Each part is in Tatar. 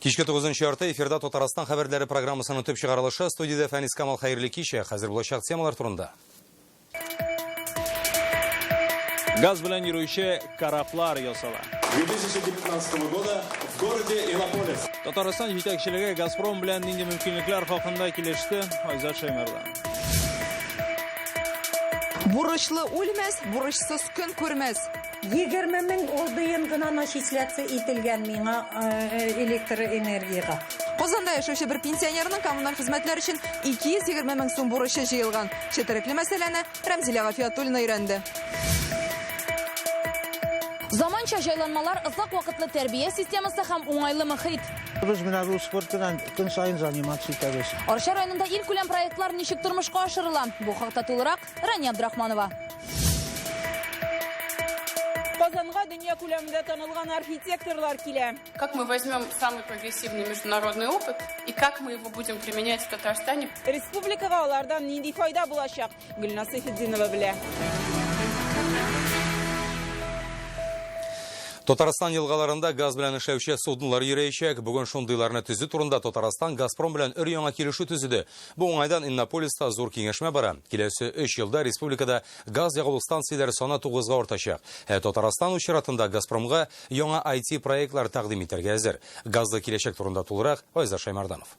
Кичке 9 ярты эфирда Татарстан хәбәрләре программасының төп чыгарылышы. Студиядә Фәнис Камал, хәерле кич. Хәзер булачак темалар турында. Газ белән йөрүче кораблар ясала. 2019 года в городе Иннополис. Татарстан җитәкчелеге Газпром белән нинди мөмкинлекләр хакында килеште? Айзат Шәймәрдан. Бурычлы үлмәс, бурычсыз көн күрмәс. 20 мең ОДН гына начисляться ителгән миңа электр энергиягә. Казанда яшәүче бер пенсионерның коммуналь хезмәтләр өчен 220 мең сум бурычы җыелган. Четерекле мәсьәләне Рәмзилә Гафиятуллина өйрәнде. Заманча җайланмалар, озак вакытлы тәрбия системасы һәм уңайлы мохит. Без менә бу спорт белән көн саен заниматься итәбез. Арча районында илкүләм проектлар ничек тормышка ашырыла? Бу хакта тулырак Рания Абдрахманова. Казанга дөнья күләмендә танылган архитекторлар килә. Как мы возьмем самый прогрессивный международный опыт и как мы его будем применять в Татарстане? Республикага алардан нинди файда булачак? Гөлназ Сәйфетдинова белә. Татарстан елгаларында газ белән эшләүче суднолар йөрәячәк. Бүген шундыйларны төзү турында Татарстан Газпром белән өр-яңа килешү төзеде. Бу уңайдан Иннополиста зур киңәшмә бара. Киләсе 3 елда республикада газ ягулык станцияләре саны 9-га артачак. Ә Татарстан үз чиратында Газпромга яңа IT проектлар тәкъдим итәргә әзер. Газлы киләчәк турында тулырак Айзат Шаймарданов.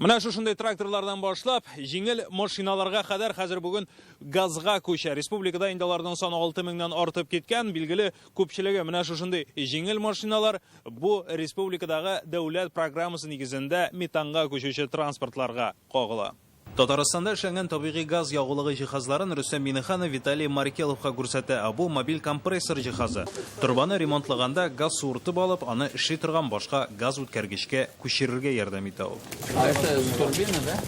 Менә шушындый тракторлардан башлап, җиңел машиналарга кадәр хәзер бүген газга күчә. Республикада инде аларның саны 6 меңнән артып киткән. Билгеле, күпчелеге менә шушындый җиңел машиналар. Бу республикадагы дәүләт программасы нигезендә метанга күчүче транспортларга кагыла. Татарстанда эшләнгән табигый газ ягулыгы җиһазларын Рөстәм Миңнеханов Виталий Маркеловка күрсәтә. Ә бу мобиль компрессор җиһазы. Торбаны ремонтлаганда газ суыртып алып, аны эшли торган башка газ үткәргечкә күчерергә ярдәм итә ул. А это турбина, да?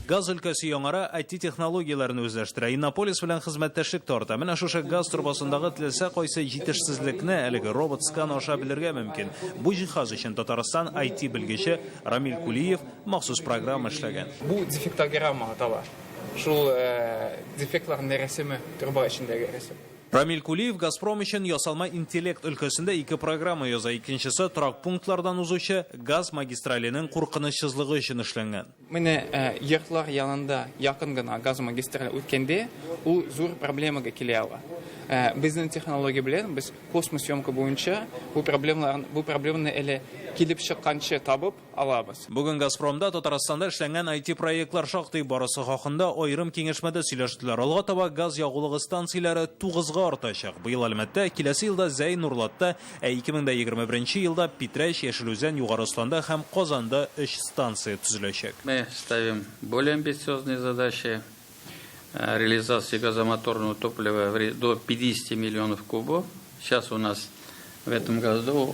Газ өлкәсе яңара, IT технологияләрне үзләштерә. Иннополис белән хезмәттәшлек тарта. Менә шушы газ торбасындагы теләсә кайсы җитешсезлекне әлеге робот скан аша белергә мөмкин. Бу җиһаз өчен Татарстан IT белгече Рамил Кулиев махсус программа эшләгән. Бу дефектограмма атала. Шул дефектларның рәсеме, торба эчендәге рәсем. Рамил Кулиев Газпром өчен ясалма интеллект өлкәсендә ике программа яза. Икенчесе торак пунктлардан узучы газ магистраленең куркынычсызлыгы өчен эшләнгән. Менә йортлар янында якын гына газ магистрале үткәндә, ул зур проблемага килә ала. Безнең технология белән без космос съемка буенча бу проблемаларны, бу проблеманы әле килеп чыкканчы табып алабыз. Бүген Газпромда Татарстанда эшләнгән IT проектлар шактый, барысы хакында аерым киңәшмәдә сөйләштеләр. Алга таба газ ягулыгы станцияләре 9-га артачак. Быел Әлмәттә, киләсе елда Зәй, Нурлатта, ә 2021 елда Питрәч, Яшел Үзән, Югары Осланда һәм Казанда 3 станция төзеләчәк. Мы ставим более амбициозные задачи реализации газомоторного топлива до 50 миллионов кубов. Сейчас у нас в этом году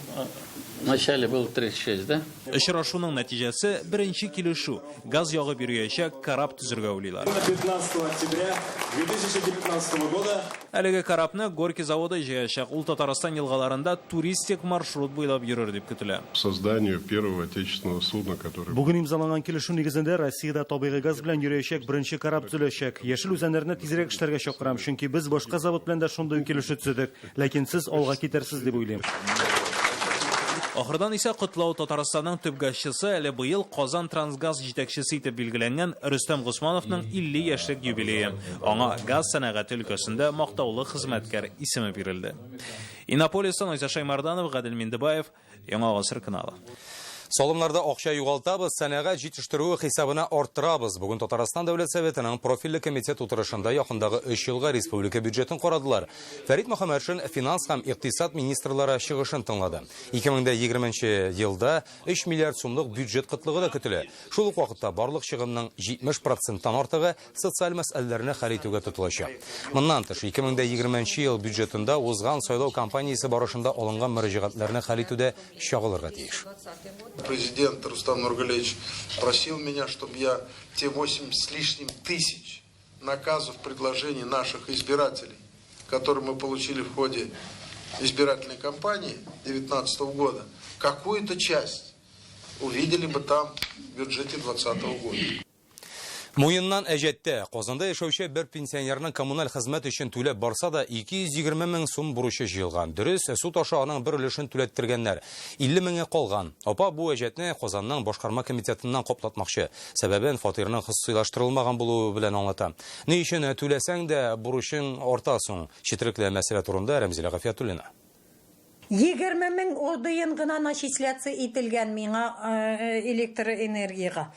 в начале было 36, да? Очрашуның нәтиҗәсе беренче килешү. Газ ягып йөриячәк кораб төзергә уйлыйлар. 15 октября 2019 года Әлеге корабны Горький заводы җыячак. Ул Татарстан елгаларында туристик маршрут буйлап йөрер дип көтелә. Созданию первого отечественного судна, который Бүген имзаланган килешү нигезендә Россиядә табигый газ белән йөриячәк беренче кораб төзеләчәк. Яшел Үзәннәрне тизрәк эшләргә чакырам, чөнки без башка завод белән дә шундый килешү төзедек. Ләкин сез алга китерсез дип уйлыйм. Ахырдан исә котлау Татарстанның төп газчысы әле быел Казан Трансгаз җитәкчесе итеп билгеләнгән Рөстәм Госмановның 50 яшьлек юбилее. Аңа газ сәнәгате өлкәсендә мактаулы хезмәткәр исеме бирелде. Иннополистан Айза Шаймарданов, Гадел Миндебаев, Яңа Гасыр каналы. Салымнарда акча югалтабыз, сәнәгать җитештерүе хисабына арттырабыз. Бүген Татарстан Дәүләт Советының профильле комитет утырышында якындагы 3 елга республика бюджетын карадылар. Фәрит Мөхәммәтшин финанс һәм икътисад министрлары чыгышын тыңлады. 2020 елда 3 миллиард сумлык бюджет кытлыгы да көтелә. Шул ук вакытта барлык чыгымның 70%-тан артыгы социаль мәсьәләләрне хәл итүгә тотылачак. Моннан тыш, 2020 ел бюджетында узган сайлау кампаниясе барышында алынган мөрәҗәгатьләрне хәл итүдә чагылырга тиеш. Президент Рустам Нургалиевич просил меня, чтобы я те 8 с лишним тысяч наказов, предложений наших избирателей, которые мы получили в ходе избирательной кампании 2019 года, какую-то часть увидели бы там в бюджете 2020 года. Муеннан әҗәттә. Казанда яшәүче бер пенсионерның коммуналь хезмәт өчен түләп барса да 220 мең сум бурычы җыелган. Дөрес, суд аша аның бер өлешен түләттергәннәр. 50 меңе калган. Апа бу әҗәтне Казанның башкарма комитетыннан каплатмакчы. Сәбәбен фатирның хосусыйлаштырылмаган булуы белән аңлата. Ни өчен түләсәң дә бурычың арта соң? Четерекле мәсьәлә турында Рәмзилә Гафиятуллина. 20 мең ОДН гына начисляться ителгән миңа электр энергиягә.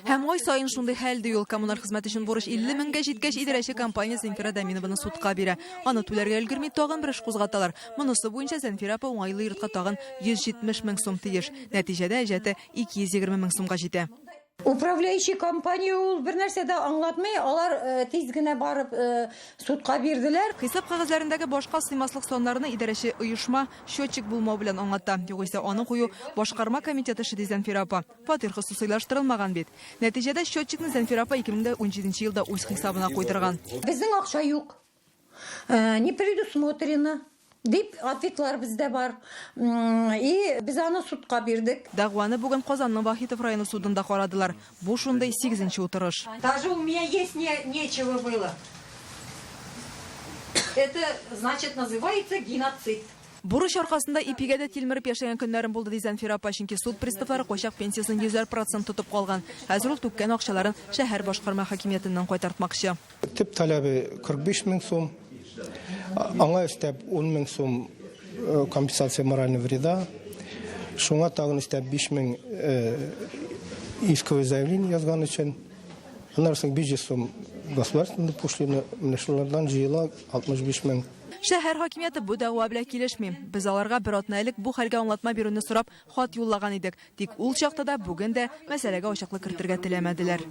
Һәм ай саен шундый хәл, ди ул. Коммуналь хезмәт өчен бурыч 50 меңгә җиткәч, идарәче компания Зәнфирә Даминованы судка бирә. Аны түләргә өлгерми, тагын бер эш кузгаталар. Монысы буенча Зәнфирә апа уңайлы йортка тагын 170 мең сум тиеш. Нәтиҗәдә әҗәте 220 мең сумга җитә. Управляющий компания ул бер нәрсә дә аңлатмый, алар тиз генә барып судка бирделәр. Хисап кәгазьләрендәге башка сыймаслык саннарны идарәче оешма счетчик булмау белән аңлата. Югыйсә аны кую башкарма комитет эше, ди Зәнфирә апа. Фатир хосусыйлаштырылмаган бит. Нәтиҗәдә счетчикны Зәнфирә апа 2017 елда үз хисабына куйдырган. Безнең акча юк. Не предусмотрено дип ответлар бездә бар. И без аны судка бирдек. Дәгъваны бүген Казанның Вахитов районы судында карадылар. Бу шундый сигезенче утырыш. Даже у меня есть нечего было. Это, значит, называется геноцид. Бурыч аркасында ипигә дә тилмереп яшәгән көннәрем булды, ди Зәнфирә апа, чөнки суд приставлары кайчак пенсиясен йөзәр процент тотып калган. Хәзер ул түккән акчаларын шәһәр башкарма хакимиятеннән кайтартмакчы. Төп таләбе 45 мең сум, аңа өстәп 10 мең сум компенсация морального вреда, шуңа тагын өстәп 5 мең исковое заявление язган өчен, аннан соң 500 сум государственный пошлина, менә шулардан җыела 65 мең. Шәһәр хакимияте бу дәгъва белән килешми. Без аларга бер атна элек бу хәлгә аңлатма бирүне сорап хат юллаган идек. Тик ул чакта да, бүген дә мәсьәләгә ачыклык кертергә теләмәделәр.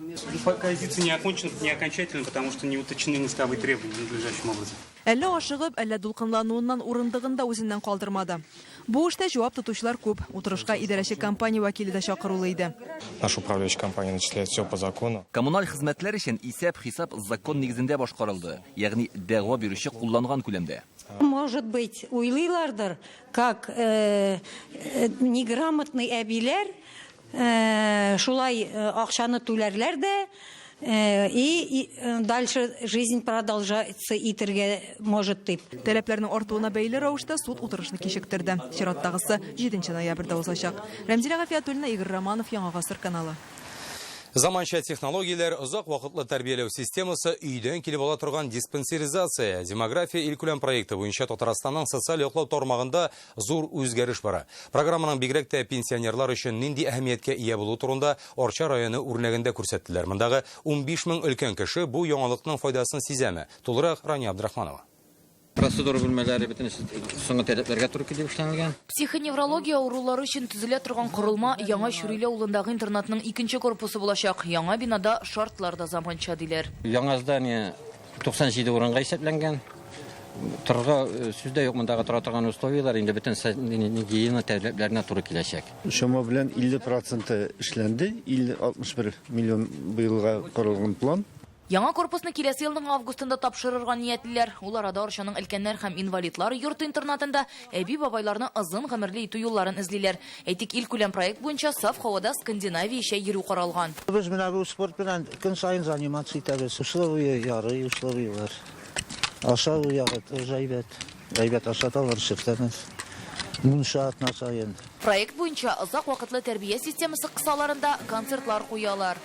Позиция не окончена, не окончательно, потому что не уточнены исковые требования надлежащим образом. Әллә ашыгып, әллә дулкынлануыннан урындыгын да үзеннән калдырмады. Бу эштә җавап тотучылар күп. Утырышка идарәче компания вәкиле дә чакырулы иде. Наша управляющая компания начисляет все по закону. Коммуналь хезмәтләр өчен исәп-хисап закон нигезендә башкарылды, ягъни дәгъва бирүче кулланган күләмдә. Может быть, уйлыйлардыр, как неграмотный әбиләр шулай акчаны түләрләр дә, и дальше жизнь продолжается итергә может дип. Таләпләрнең артуына бәйле рәвештә суд утырышны кичектерде. Чираттагысы 7 ноябрьдә узачак. Рәмзилә Гафиятуллина, Игорь Романов, Яңа Гасыр каналы. Заманча технологияләр, озак вакытлы тәрбияләү системасы, өйдән килеп ала торган диспансеризация, демография илкүләм проекты буенча Татарстанның социаль яклау тармагында зур үзгәреш бара. Программаның бигрәк тә пенсионерлар өчен нинди әһәмияткә ия булуы турында Арча районы үрнәгендә күрсәттеләр. Мондагы 15 мең өлкән кеше бу яңалыкның файдасын сизәме? Тулырак Рания Абдрахманова. Процедура бүлмәләре бөтенесе соңгы таләпләргә туры килеп эшләнелгән. Психоневрология авырулары өчен төзелә торган корылма Яңа Чүриле авылындагы интернатның икенче корпусы булачак. Яңа бинада шартлар да заманча диләр. Яңа здание 97 урынга исәпләнгән. Торырга сүз дә юк, мондагы тора торган условияләр инде бөтен гигиена таләпләренә туры киләчәк. Чама белән 50% эшләнде, 50-61 миллион быелга каралган план. Яңа корпусны киләсе елның августында тапшырырга ниятлиләр. Ул арада Арчаның өлкәннәр һәм инвалидлар йорты интернатында әби-бабайларны озын гомерле итү юлларын эзлиләр. Әйтик, илкүләм проект буенча саф һавада Скандинавиячә йөрү каралган. Без менә бу спорт белән көн саен заниматься итәбез. Условия ярый, условияләр. Ашау ягы тоже әйбәт. Әйбәт ашаталар, эчертәләр. Мунча атна саен. Проект буенча озак вакытлы тәрбия системасы кысаларында концертлар куялар.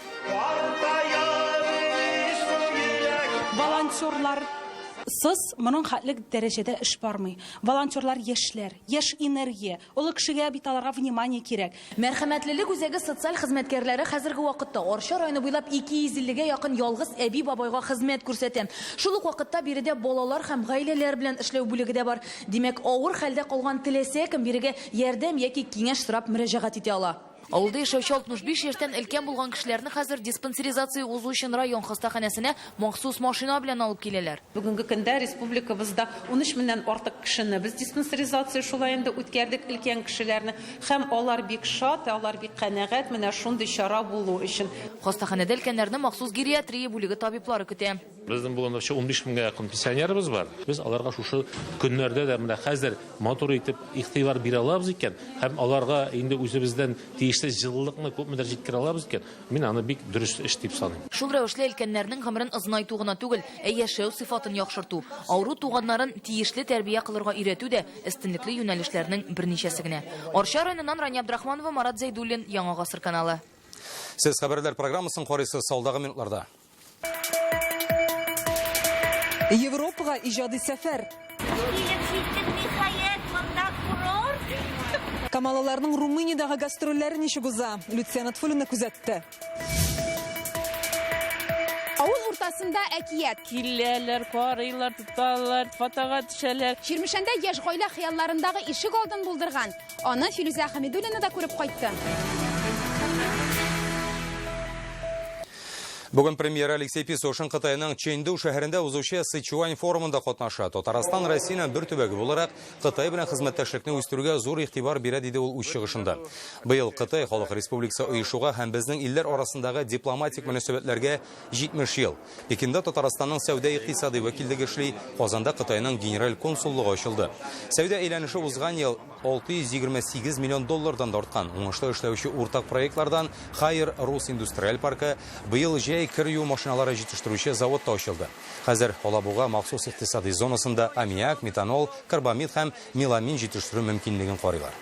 Волонтерлар сыз моның хәтлек дәрәҗәдә эш бармый. Волонтерлар яшьләр, яшь энергия, олы кешегә бит аларга внимание кирәк. Мәрхәмәтлелек үзәге социаль хезмәткәрләре хәзерге вакытта Арча районы буйлап 250-гә якын ялгыз әби-бабайга хезмәт күрсәтә. Шул ук вакытта биредә балалар һәм гаиләләр белән эшләү бүлеге дә бар. Димәк, авыр хәлдә калган теләсә кем бирегә ярдәм яки киңәш сорап мөрәҗәгать итә ала. Авылда яшәүче 65 яшьтән өлкән булган кешеләрне хәзер диспансеризация узу өчен район хастаханәсенә махсус машина белән алып киләләр. Бүгенге көндә республикабызда 13 меңнән артык кешене без диспансеризация шулай инде үткәрдек, өлкән кешеләрне, һәм алар бик шат, алар бик канәгать менә шундый чара булу өчен. Хастаханәдә өлкәннәрне махсус гериатрия бүлеге табиблары көтә. Безнең бүген вообще 15 меңгә якын пенсионерыбыз бар. Без аларга шушы көннәрдә дә менә хәзер матур итеп игътибар бирә алабыз икән, һәм аларга инде үзебездән тиешле Тиешле җылылыкны күпмедер җиткерә алабыз икән, мин аны бик дөрес эш дип саныйм. Шул рәвешле өлкәннәрнең гомерен озынайту гына түгел, ә яшәү сыйфатын яхшырту, авыру туганнарын тиешле тәрбия кылырга өйрәтү дә өстенлекле юнәлешләрнең берничәсе генә. Арча районыннан Рания Абдрахманова, Марат Зәйдуллин, Яңа гасыр каналы. Сез хәбәрләр программасын карыйсыз алдагы минутларда. Европага иҗади сәфәр. Килеп җиттек, ниһаять, монда курорт. Камалаларның Румыниядәге гастрольләре ничек уза? Люция Нотфуллина күзәтте. Авыл уртасында әкият. Киләләр, карыйлар, тоталар, фотога төшәләр. Чирмешәндә яшь гаилә хыялларындагы ишек алдын булдырган. Аны Филүзә Хәмидуллина да күреп кайтты. Бүген премьер Алексей Песошин Кытайның Чэньду шәһәрендә узучы Сычуань форумында катнаша. Татарстан Россиянең бер төбәге буларак Кытай белән хезмәттәшлекне үстерүгә зур игътибар бирә, диде ул үз чыгышында. Быел Кытай Халык Республикасы оешуга һәм безнең илләр арасындагы дипломатик мөнәсәбәтләргә 70 ел. Пекинда Татарстанның сәүдә-икътисади вәкиллеге эшли, Казанда Кытайның генераль консуллыгы ачылды. Сәүдә әйләнеше узган ел 628 миллион доллардан да арткан. Уңышлы эшләүче уртак проектлардан Хайер Рус индустриаль паркы, быел җәй кер юу машиналары җитештерүче завод та ачылды. Хәзер Алабуга махсус икътисади зонасында аммиак, метанол, карбамид һәм меламин җитештерү мөмкинлеген карыйлар.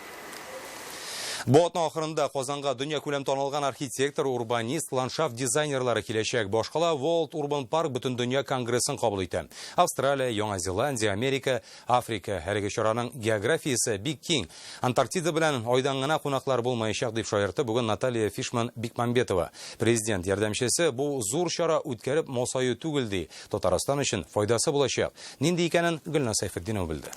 Бу атна ахырында Казанга дөньякүләм танылган архитектор, урбанист, ландшафт дизайнерлары киләчәк. Башкала World Urban Park Бөтендөнья конгрессын кабул итә. Австралия, Яңа Зеландия, Америка, Африка. Әлеге чараның географиясе бик киң. Антарктида белән айдан гына кунаклар булмаячак, дип шаяртты бүген Наталья Фишман Бикмамбетова. Президент ярдәмчесе бу зур чара үткәреп масаю түгел, ди. Татарстан өчен файдасы булачак. Нинди икәнен Гөлназ Сәйфетдинова белде.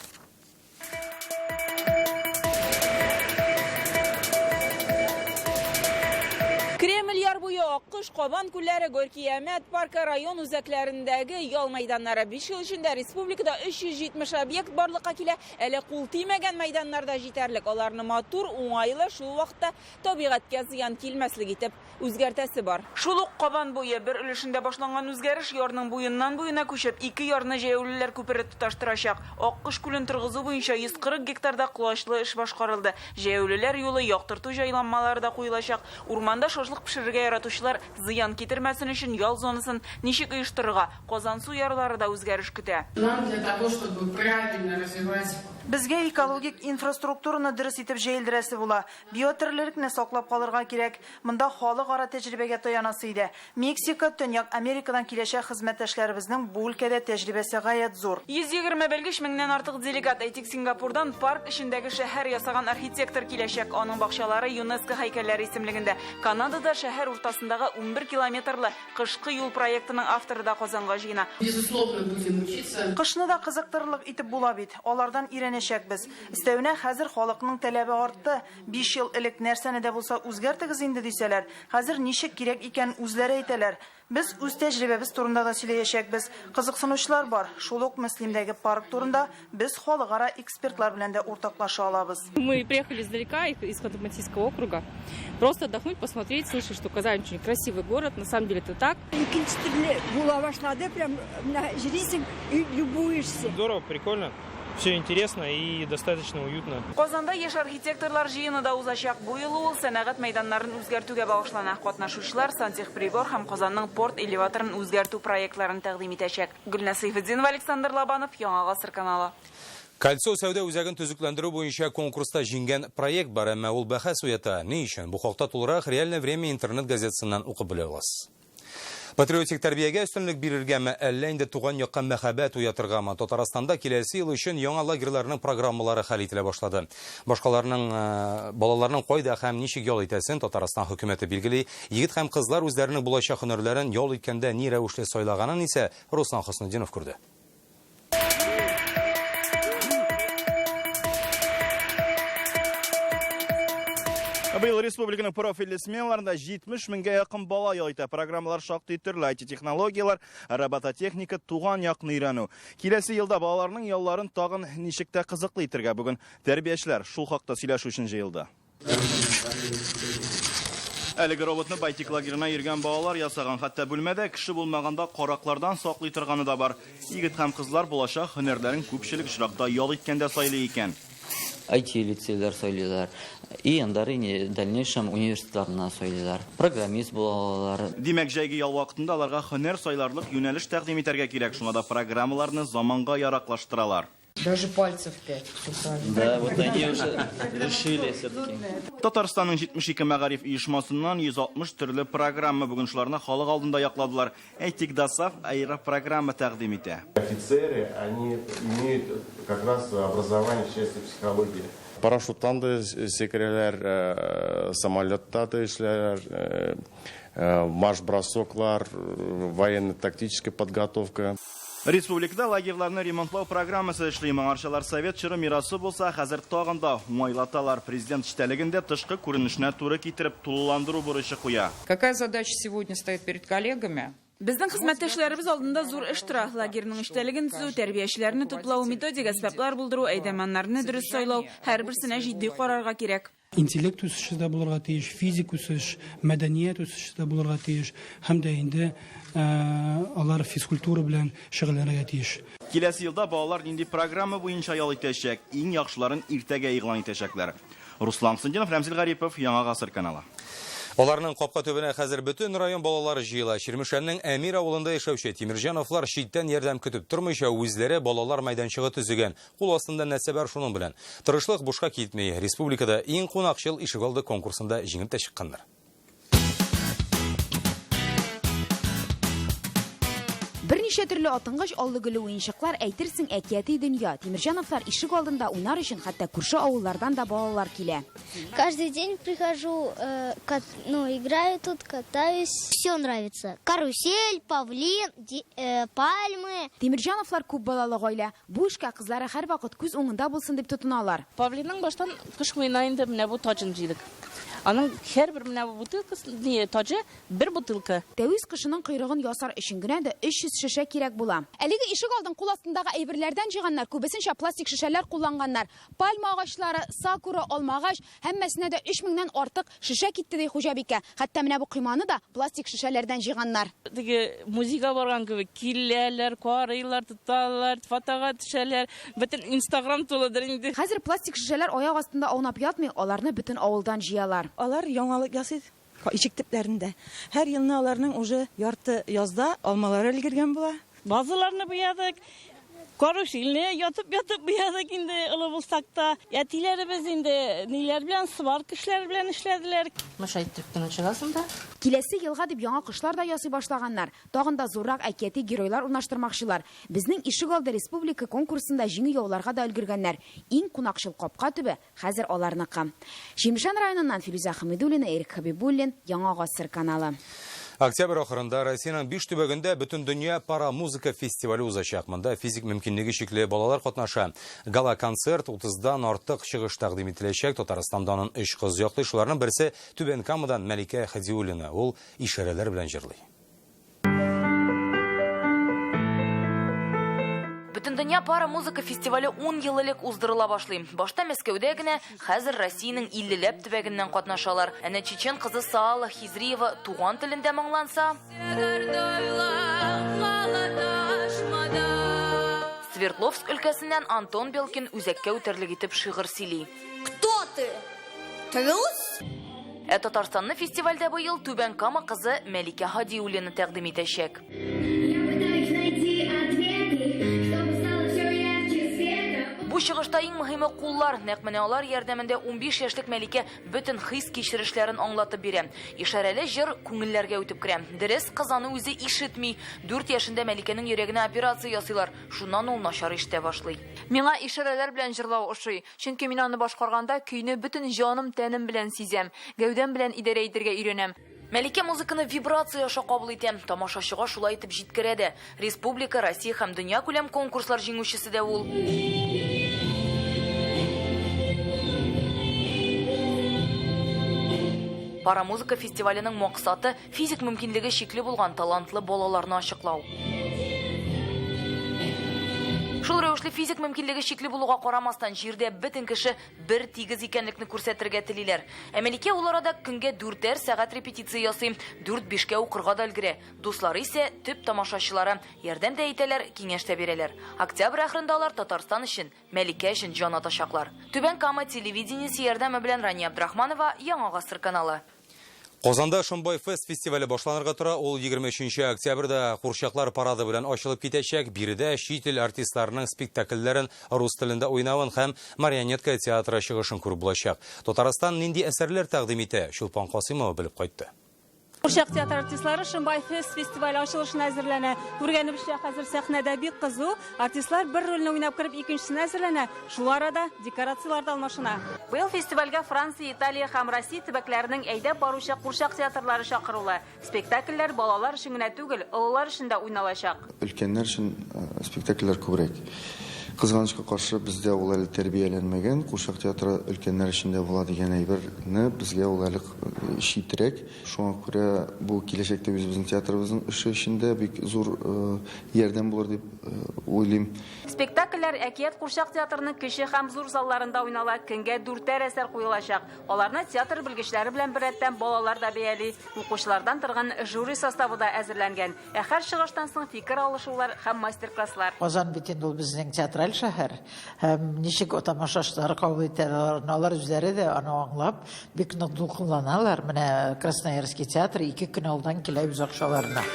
Кремль яр буе, Аккош, Кабан күлләре, Горький Әмәт паркы, район үзәкләрендәге ял мәйданнары. 5 ел эчендә республикада 370 объект барлыкка килә. Әле кул тимәгән мәйданнар да җитәрлек. Аларны матур, уңайлы, шул вакытта табигатькә зыян килмәслек итеп үзгәртәсе бар. Шул ук Кабан буе бер өлешендә башланган үзгәреш ярның буеннан буена күчеп, ике ярны җәяүлеләр күпере тоташтырачак. Аккош күлен торгызу буенча 140 гектарда колачлы эш башкарылды. Җәяүлеләр юлы, яктырту җайланмалары да куелачак. Урманда шашлык пешерергә яратучылар зыян китермәсен өчен ял зонасын ничек оештырырга? Казансу ярлары да үзгәреш көтә. Нам для того, чтобы правильно развивать Безгә экологик инфраструктураны дөрес итеп җәелдерәсе була. Биотөрлелекне саклап калырга кирәк. Монда халыкара тәҗрибәгә таянасы иде. Мексика, Төньяк Америкадан киләчәк хезмәттәшләребезнең бу өлкәдә тәҗрибәсе гаять зур. 120 белгеч, меңнән артык делегат. Әйтик, Сингапурдан парк эчендәге шәһәр ясаган архитектор киләчәк. Аның бакчалары ЮНЕСКО һәйкәлләре исемлегендә. Канадада шәһәр уртасындагы 11 километрлы кышкы юл проектының авторы да Казанга җыена. Безусловно, будем учиться. Кышны да кызыктырырлык итеп була бит. Алардан өйрәнәчәкбез. Өстәвенә хәзер халыкның таләбе артты. 5 ел элек нәрсәне дә булса үзгәртегез инде дисәләр, хәзер ничек кирәк икән үзләре әйтәләр. Без үз тәҗрибәбез турында да сөйләячәкбез. Кызыксынучылар бар. Шул ук Мөслимдәге парк турында без халыкара экспертлар белән дә уртаклаша алабыз. Мы приехали издалека, из Ханты-Мансийского округа. Просто отдохнуть, посмотреть, слышать, что Казань очень красивый город. На самом деле это так. Икенче төрле була башлады, прям менә йөрисең и любуешься. Здорово, прикольно. Все интересно и достаточно уютно. Казанда яшь архитекторлар җыены да узачак. Бу юлы ул сәнәгать мәйданнарын үзгәртүгә багышлана. Катнашучылар сантехприбор һәм Казанның порт элеваторын үзгәртү проектларын тәкъдим итәчәк. Гөлназ Сәйфетдинова, Александр Лобанов, Яңа гасыр каналы. Кольцо сәүдә үзәген төзекләндерү буенча конкурста җиңгән проект бар, әмма ул бәхәс уята. Ни өчен? Бу хакта тулырак Реальное время интернет газетасыннан укып белә аласыз. Патриотик тәрбиягә өстенлек бирергәме, әллә инде туган якка мәхәббәт уятыргамы? Татарстанда киләсе ел өчен яңа лагерьларның программалары хәл ителә башлады. Башкаларның, балаларның кайда һәм ничек ял итәсен Татарстан хөкүмәте билгели. Егет һәм кызлар үзләренең булачак һөнәрләрен ял иткәндә ни рәвешле сайлаганын исә Руслан Хөснетдинов күрде. Быел республиканың профильле сменаларында 70 меңгә якын бала ял итә. Программалар шактый төрле: ай ти технологияләр, робототехника, туган якны өйрәнү. Киләсе елда балаларның ялларын тагын ничек тә кызыклы итәргә бүген тәрбиячеләр шул хакта сөйләшү өчен җыелды. Әлеге роботны Байтик лагерына йөргән балалар ясаган. Хәтта бүлмәдә кеше булмаганда караклардан саклый торганы да бар. Егет һәм кызлар булачак һөнәрләрен күпчелек очракта ял иткәндә сайлый икән. IT-лицейлар сайлыйлар. И аннары инде дальнейшем университетларны сайлыйлар. Программист була алалар. Димәк, җәйге ял вакытында аларга һөнәр сайларлык юнәлеш тәкъдим итәргә кирәк. Шуңа да программаларны заманга яраклаштыралар. Даже пальцев пять, все правильно. Да, вот они уже решили все-таки. Татарстанның 72 мәгариф оешмасыннан 160 төрле программа бүген шуларны халык алдында якладылар. Әйтик, ДОСААФ аэропрограмма тәкъдим итә. Офицеры, они имеют как раз образование в части психологии. Парашюттан да сикерәләр, самолетта да эшләләр, марш-бросоклар, военно-тактическая подготовка. Республикада лагерьларны ремонтлау программасы эшли. Моңарчы алар совет чоры мирасы булса, хәзер тагын да уңайлаталар. Президент эчтәлегендә тышкы күренешенә туры китереп тулыландыру бурычы куя. Какая задача сегодня стоит перед коллегами? Безнең хезмәттәшләребез алдында зур эш тора. Лагерьның эчтәлеген төзү, тәрбиячеләрне туплау, методик әсбаплар булдыру, әйдәманнарны дөрес сайлау, һәрберсенә җитди карарга кирәк. Интеллект үсеше дә булырга тиеш, физик үсеш, мәдәният үсеше дә булырга тиеш, һәм дә инде алар физкультура белән шөгыльләнергә тиеш. Киләсе елда балалар нинди программа буенча ял итәчәк, иң яхшыларын иртәгә игълан итәчәкләр. Руслан Сындинов, Рәмзил Гарипов, Яңа Гасыр каналы. Аларның капка төбенә хәзер бөтен район балалары җыела. Чирмешәннең Әмир авылында яшәүче Тимерҗановлар читтән ярдәм көтеп тормыйча үзләре балалар мәйданчыгы төзегән. Кул астында нәрсә бар шуның белән. Тырышлык бушка китми. Республикада иң кунакчыл ишегалды конкурсында җиңеп тә чыкканнар. Берничә төрле атынгыч аллы-гөлле уенчыклар, әйтерсең, әкияти дөнья. Тимерҗановлар ишек алдында уйнар өчен хәтта күрше авыллардан да балалар килә. Каждый день прихожу, ну, играю тут, катаюсь. Все нравится. Карусель, павлин, пальмы. Тимерҗановлар күп балалы гаилә. Бу эшкә кызлары һәрвакыт күз уңында булсын дип тотыналар. Павлинның баштан кыш буена инде менә бу таҗын җыйдык. Аның һәрбер менә бу бутылкасы, не, таҗы бер бутылка. Тәвис кошының койрыгын ясар өчен генә дә 300 шешә кирәк була. Әлеге ишек алдын кул астындагы әйберләрдән җыйганнар, күбесенчә пластик шешәләр кулланганнар. Пальма агачлары, сакура, алмагач, һәммәсенә дә 3000-нән артык шешә китте, ди хуҗабикә. Хәтта менә бу койманы да пластик шешәләрдән җыйганнар. Теге музейга барган кебек киләләр, карыйлар, тоталар, фотога төшәләр. Бөтен Инстаграм тулыдыр инде. Хәзер пластик шешәләр аяк астында аунап ятмый, аларны бөтен авылдан җыялар. Алар яңалык ясый ишек төпләрендә. Һәр елны аларның уже ярты язда алмалары өлгергән була. Базаларны буядык, карусельне ятып-ятып буядык инде олы булсак та. Әтиләребез инде ниләр белән, сварка эшләре белән эшләделәр. Маша итеп кенә чыгасың да. Киләсе елга дип яңа кошлар да ясый башлаганнар. Тагын да зуррак әкияти геройлар урнаштырмакчылар. Безнең ишек алды республика конкурсында җиңү яуларга да өлгергәннәр. Иң кунакчыл капка төбе хәзер аларныкы. Чирмешән районыннан Филүзә Хәмидуллина, Эрик Хабибуллин, Яңа Гасыр каналы. Октябрь ахырында Россиянең 5 төбәгендә Бөтендөнья пара-музыка фестивале узачак. Монда физик мөмкинлеге чикле балалар катнаша. Гала-концерт 30-дан артык чыгыш тәкъдим ителәчәк. Татарстан данын 3 кыз яклый. Шуларның берсе Түбән Камадан Мәликә Хадиуллина. Ул ишарәләр белән җырлый. Бөтендөнья пара-музыка фестивале 10 ел элек уздырыла башлый. Башта Мәскәүдә генә, хәзер Россиянең 50ләп төбәгеннән катнашалар. Әнә чечен кызы Саала Хизриева туган телендә моңланса, Свердловск өлкәсеннән Антон Белкин үзәккә үтәрлек итеп шигырь сөйли. Кто ты? Трус? Ә Татарстанны фестивальдә быел Түбән Кама кызы Мәликә Һадиуллина тәкъдим итәчәк. Бу чыгышта иң мөһиме куллар. Нәкъ менә алар ярдәмендә 15 яшьлек Мәликә бөтен хис кичерешләрен аңлатып бирә. Ишарәле җыр күңелләргә үтеп керә. Дөрес, кыз аны үзе ишетми. 4 яшендә Мәликәнең йөрәгенә операция ясыйлар. Шуннан ул начар ишетә башлый. Миңа ишарәләр белән җырлау ошый. Чөнки мин аны башкарганда көйне бөтен җаным, тәнем белән сизәм. Гәүдәм белән идарә итәргә өйрәнәм. Мәликә музыканы вибрация аша кабул итә. Тамашачыга шулай итеп җиткерә дә. Республика, Россия һәм дөнья күләм конкурслар җиңүчесе дә ул. Пара-музыка фестиваленең максаты физик мөмкинлеге чикле булган талантлы балаларны ачыклау. Шул рәвешле физик мөмкинлеге чикле булуга карамастан, җирдә бөтен кеше бер тигез икәнлекне күрсәтергә телиләр. Ә Мәликә ул арада көнгә 4 сәгать репетиция ясый, 4-5кә укырга да өлгерә. Дуслары исә төп тамашачылары, ярдәм дә итәләр, киңәш тә бирәләр. Октябрь ахырында алар Татарстан өчен, Мәликә өчен җан атачаклар. Түбән Кама телевидениесе ярдәме белән Рания Абдрахманова, Яңа Гасыр каналы. Казанда Шомбай фест фестивале башланырга тора. Ул 23 октябрьдә курчаклар парады белән ачылып китәчәк. Биредә чит ил артистларының спектакльләрен рус телендә уйнавын һәм марионетка театры чыгышын күреп булачак. Татарстан нинди әсәрләр тәкъдим итә? Чулпан Касыймова белеп кайтты. Курчак театры артистлары Шомбай фест фестивале ачылышына әзерләнә. Күргәнебезчә, хәзер сәхнәдә бик кызу. Артистлар бер рольне уйнап кереп, икенчесенә әзерләнә. Шул арада декорацияләр дә алмашына. Быел фестивальгә Франция, Италия һәм Россия төбәкләренең әйдәп баручы курчак театрлары чакырулы. Спектакльләр балалар өчен генә түгел, олылар өчен дә уйналачак. Өлкәннәр өчен спектакльләр күбрәк. Кызганычка каршы, бездә ул әле тәрбияләнмәгән. Курчак театры өлкәннәр өчен дә була дигән әйберне безгә ул әле читрәк. Шуңа күрә бу киләчәктә үзебезнең театрыбызның эше өчен дә бик зур ярдәм булыр дип уйлыйм. Спектакльләр Әкият курчак театрының кече һәм зур залларында уйнала. Көнгә 4 әсәр куелачак. Аларны театр белгечләре белән беррәттән балалар да бәяли. Укучылардан торган жюри составы да әзерләнгән. Ә һәр чыгыштан соң фикер алышулар һәм мастер-класслар. Казан бит инде ул безнең театраль шәһәр. Һәм ничек тамашачылар кабул итәләр аларны, алар үзләре дә аны аңлап, бик нык дулкынланалар. Менә Красноярский театр 2 көн алдан килә үз акчаларына.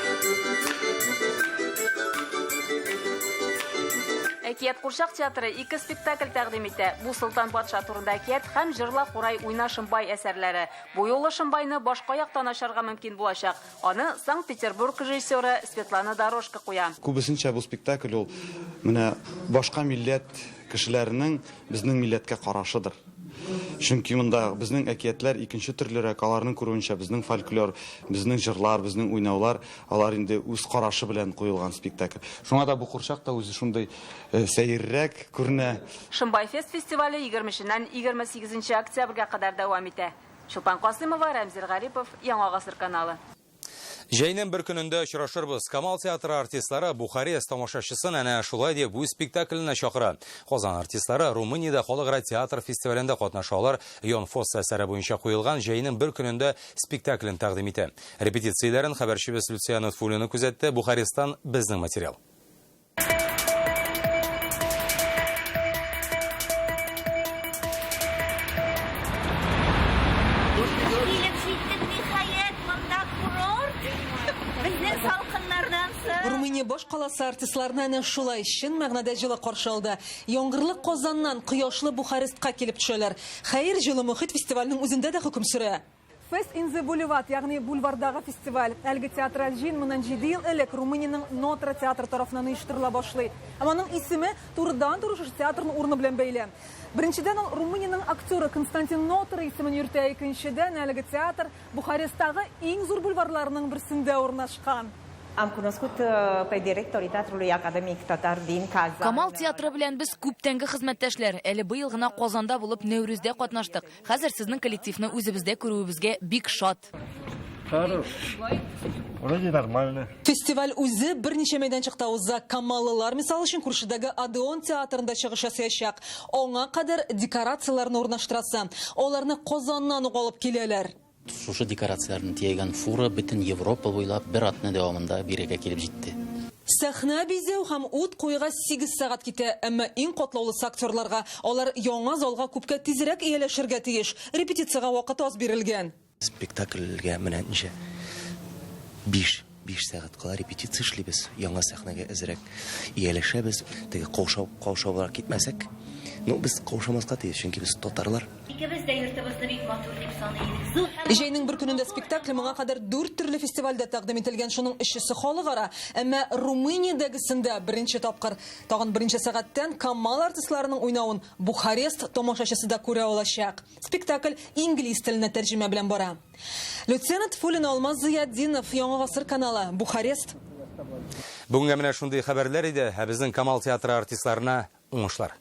Әкият курчак театры 2 спектакль тәкъдим итә. Бу Солтан патша турында әкият һәм Җырла Курай уйна Шомбай әсәрләре. Бу юлы Шомбайны башка яктан ачарга мөмкин булачак. Аны Санкт-Петербург режиссеры Светлана Дорожка куя. Күбесенчә бу спектакль ул менә башка милләт кешеләренең безнең милләткә карашыдыр. Чөнки монда безнең әкиятләр икенче төрлерәк, аларның күрүенчә безнең фольклор, безнең җырлар, безнең уйнаулар, алар инде үз карашы белән куелган спектакль. Шуңа да бу курчак та үзе шундый сәеррәк күренә. Шомбай фест фестивале 20-ннән 28 октябрьгә кадәр дәвам итә. Чулпан Касымова, Рәмзил Гарипов, Яңа Гасыр каналы. Җәйнең бер көнендә очрашырбыз. Камал театры артистлары Бухарест тамашачысын әнә шулай дип үз спектакленә чакыра. Казан артистлары Румыниядә халыкара театр фестивалендә катнаша. Алар Йон Фосс әсәре буенча куелган Җәйнең бер көнендә спектаклен тәкъдим итә. Репетицияләрен хәбәрчебез Люция Нотфуллина күзәтте. Бухаресттан безнең материал. Румыния баш каласы артистларны әнә шулай чын мәгънәдә җылы каршы алды. Яңгырлы Казаннан кояшлы Бухарестка килеп төшәләр. Хәер, җылы мохит фестивальнең үзендә дә хөкем сөрә. Fest in the Boulevard, ягъни бульвардагы фестиваль. Әлеге театраль җыен моннан 7 ел элек Румыниянең Нотра театры тарафыннан оештырыла башлый. Һәм аның исеме турыдан-туры шушы театрның урыны белән бәйле. Беренчедән, ул Румыниянең актеры Константин Нотра исемен йөртә, икенчедән, әлеге театр Бухаресттагы иң зур бульварларның берсендә урнашкан. Am cunoscut pe directorii Teatrului Academic Tatar din Kazan. Камал театры белән без күптәнге хезмәттәшләр. Әле быел гына Казанда булып Нәүрүздә катнаштык. Хәзер сезнең коллективны үзебездә күрүебезгә бик шат. Хорош. Вроде нормально. Фестиваль үзе берничә мәйданчыкта уза. Камаллылар мисал өчен күршедәге Одеон театрында чыгыш ясаячак. Аңа кадәр декорацияләрне урнаштырасы. Аларны Казаннан ук алып киләләр. Шушы декорацияләрне төягән фура бөтен Европа буйлап бер атна дәвамында бирегә килеп җитте. Сәхнә бизәү һәм ут куюга 8 сәгать китә, әмма иң катлаулысы актерларга. Алар яңа залга күпкә тизрәк ияләшергә тиеш. Репетициягә вакыт аз бирелгән. Спектакльгә менә ничә? 5 сәгать кала репетиция эшлибез. Яңа сәхнәгә әзрәк ияләшәбез. Теге каушаулар китмәсәк, ну, без каушамаска тиеш, чөнки без татарлар. Икебез дә йортыбызны бик матур дип саный идек. Зур һәм Җәйнең бер көнендә спектакль моңа кадәр 4 төрле фестивальдә тәкъдим ителгән, шуның өчесе халыкара, әмма Румыниядәгесендә беренче тапкыр. Тагын берничә сәгатьтән Камал артистларының уйнавын Бухарест тамашачысы да күрә алачак. Спектакль инглиз теленә тәрҗемә белән бара. Люция Нотфуллина, Алмаз Зыятдинов, Яңа Гасыр каналы, Бухарест. Бүгенгә менә шундый хәбәрләр иде. Ә безнең Камал театры артистларына уңышлар.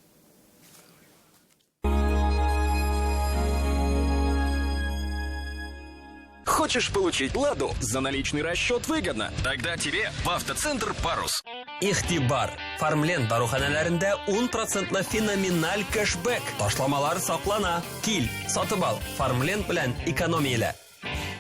Хочешь получить «Ладу» за наличный расчет выгодно? Тогда тебе в автоцентр «Парус». Игътибар! Фармленд даруханәләрендә 10 процентлы феноменаль кэшбэк! Ташламалар саклана. Кил, сатып ал. Фармленд белән экономиялә.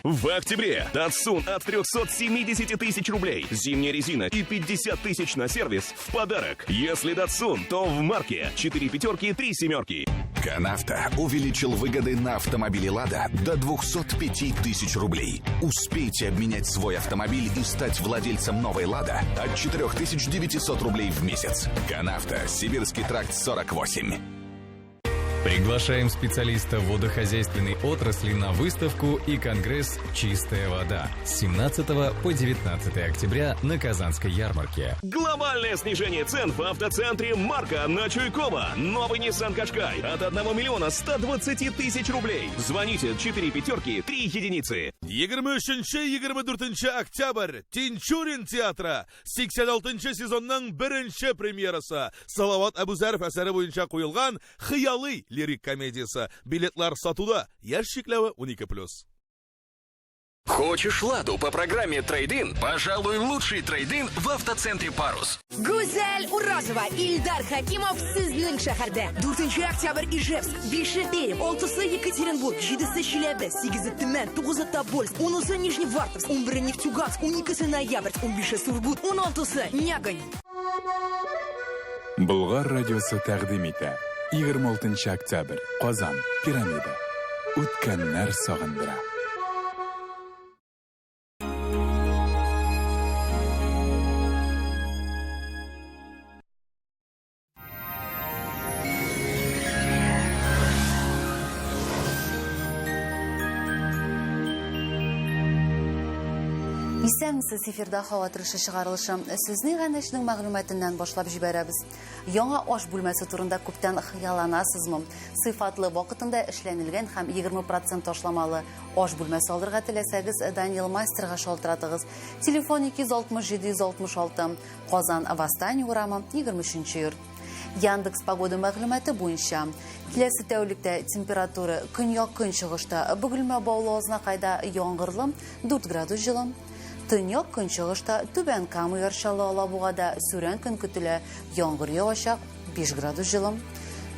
В октябре Datsun от 370 тысяч рублей, зимняя резина и 50 тысяч на сервис в подарок. Если Datsun, то в марке 4 пятерки, 3 семерки. Канавто увеличил выгоды на автомобили «Лада» до 205 тысяч рублей. Успейте обменять свой автомобиль и стать владельцем новой «Лада» от 4900 рублей в месяц. Канавто, Сибирский тракт 48. Приглашаем специалиста водохозяйственной отрасли на выставку и конгресс «Чистая вода» с 17 по 19 октября на Казанской ярмарке. Глобальное снижение цен в автоцентре «Марка» на Чуйкова. Новый Nissan Qashqai от 1 миллиона 120 тысяч рублей. Звоните 4 пятерки 3 единицы. 23-24 октябрь Тинчурин театры 86 сезонның беренче премьерасы Салават Әбүзәров әсәре буенча куелган Хыялый лирик комедиясе. Билетлар сатуда. Яшь чикләве 12+. Хочешь «Ладу» по программе «Трейдин»? Пожалуй, лучший трейдин в автоцентре «Парус». Гүзәл Уразова, Илдар Хакимов сезнең шәһәрдә. 4 октябрь Ижевск, 5 Пермь, 6 Екатеринбург, 7 Чиләбе, 8 Төмән, 9 Тобольск, 10 Нижневартовск, 11 Нефтеюганск, 12 Ноябрьск, 15 Сургут, 16 Нягань. Болгар радиосы тәкъдим итә. 26 октябрь, Казан, Пирамида. Үткәннәр сагындыра. Исәнмесез, эфирда һава торышы чыгарылышы. Сүзне Гәнәшнең мәгълүматыннан башлап җибәрәбез. Яңа аш бүлмәсе турында күптән хыялланасызмы? Сыйфатлы вакытында эшләнелгән һәм 20% ташламалы аш бүлмәсе алырга теләсәгез, Даниил Мастерга шалтыратыгыз. Телефон 260 766, Казан Восстание урамы, 23 йорт. Яндекс погода мәгълүматы буенча киләсе тәүлектә температура көньяк көнчыгышта Бөгелмә Баулы Азнакайда яңгырлы 4 градус җылы. Төньяк көнчыгышта Түбән Кама Яр Чаллы Алабугада сүрән көн көтелә, яңгыр явачак 5 градус җылы.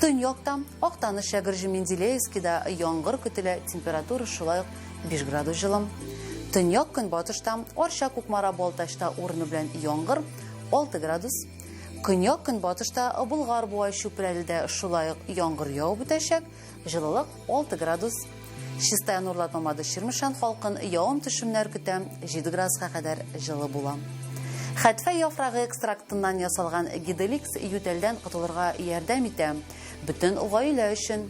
Төньякта Актаныш Әгерҗе Менделеевскида яңгыр көтелә, температура шулай ук 5 градус җылы. Төньяк көнбатышта Арча Кукмара Балтачта урыны белән яңгыр 6 градус. Көньяк көнбатышта Болгар Буа Чүпрәледә шулай ук яңгыр явып үтәчәк, җылылык 6 градус. Чистай Нурлат Мамадыш Чирмешән халкын явым-төшемнәр көтә, 7 градуска кадәр җылы була. Хәтфә яфрагы экстрактыннан ясалган Гиделикс ютәлдән котылырга ярдәм итә. Бөтен гаилә өчен.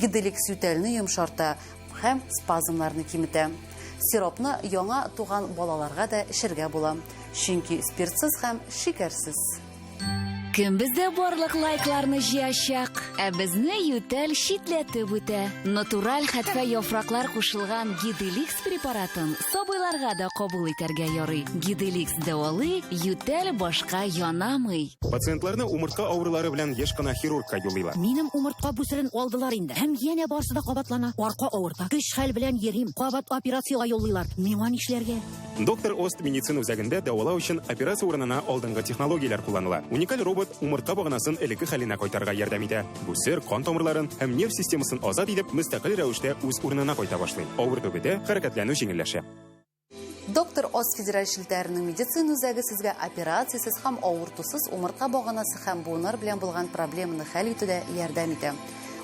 Гиделикс ютәлне йомшарта һәм спазмнарны киметә. Сиропны яңа туган балаларга да эчәргә була, чөнки спиртсыз һәм шикәрсез. Кем бездә барлык лайкларны җыячак? Ә безне ютәл читләтеп үтә. Натураль хәтфә яфраклар кушылган Гиделикс препаратын сабыйларга да кабул итәргә ярый. Гиделикс дәвалый, ютәл башка янамый. Пациентларны умыртка авырулары белән еш кына хирургка юллыйлар. Минем умыртка бүсерен алдылар инде. Һәм янә барсы да кабатлана. Арка авырта. Көч-хәл белән йөрим. Кабат операциягә юллыйлар. Миңа нишләргә? Доктор Ост медицина үзәгендә дәвалау өчен операция урынына алдынгы технологияләр кулланыла. Уникаль робот умыртка баганасын элекке хәленә кайтарырга ярдәм итә. Бүсер кан тамырларын һәм нерв системасын азат итеп, мөстәкыйль рәвештә үз урынына кайта башлый. Авырту бетә, хәрәкәтләнү җиңелләшә. Доктор Ост федераль челтәренең медицина үзәге сезгә операциясез һәм авыртусыз умыртка баганасы һәм буыннар белән булган проблеманы хәл итүдә ярдәм итә.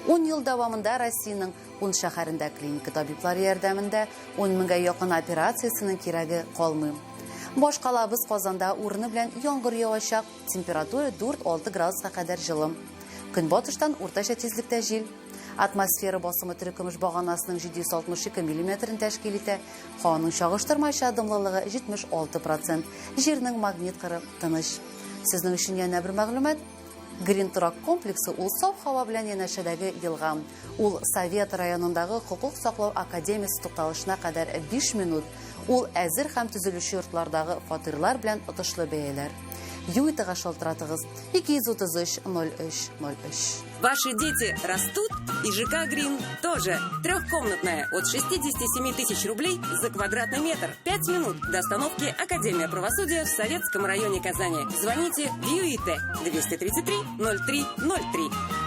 10 ел дәвамында Россиянең 10 шәһәрендә клиника табиблары ярдәмендә 10 меңгә якын операциясенең кирәге калмый. Башкалабыз Казанда урыны белән яңгыр явачак, температура 4-6 градуска кадәр җылы. Көнбатыштан уртача тизлектә җил. Атмосфера басымы терекөмеш баганасының 762 миллиметрын тәшкил итә. Һаваның чагыштырмача дымлылыгы 76%. Җирнең магнит кыры тыныч. Сезнең өчен янә бер мәгълүмат. Грин торак комплексы ул саф һава белән янәшәдәге елга. Ул Совет районындагы хокук саклау академиясе тукталышына кадәр 5 минут. Ул әзер һәм төзелүче йортлардагы фатирлар белән отышлы бәяләр. ЮИТга шалтыратыгыз 233 03 03. Ваши дети растут, и ЖК «Грин» тоже. Трехкомнатная от 67 тысяч рублей за квадратный метр. 5 минут до остановки Академия правосудия в Советском районе Казани. Звоните в ЮИТ 233 03 03.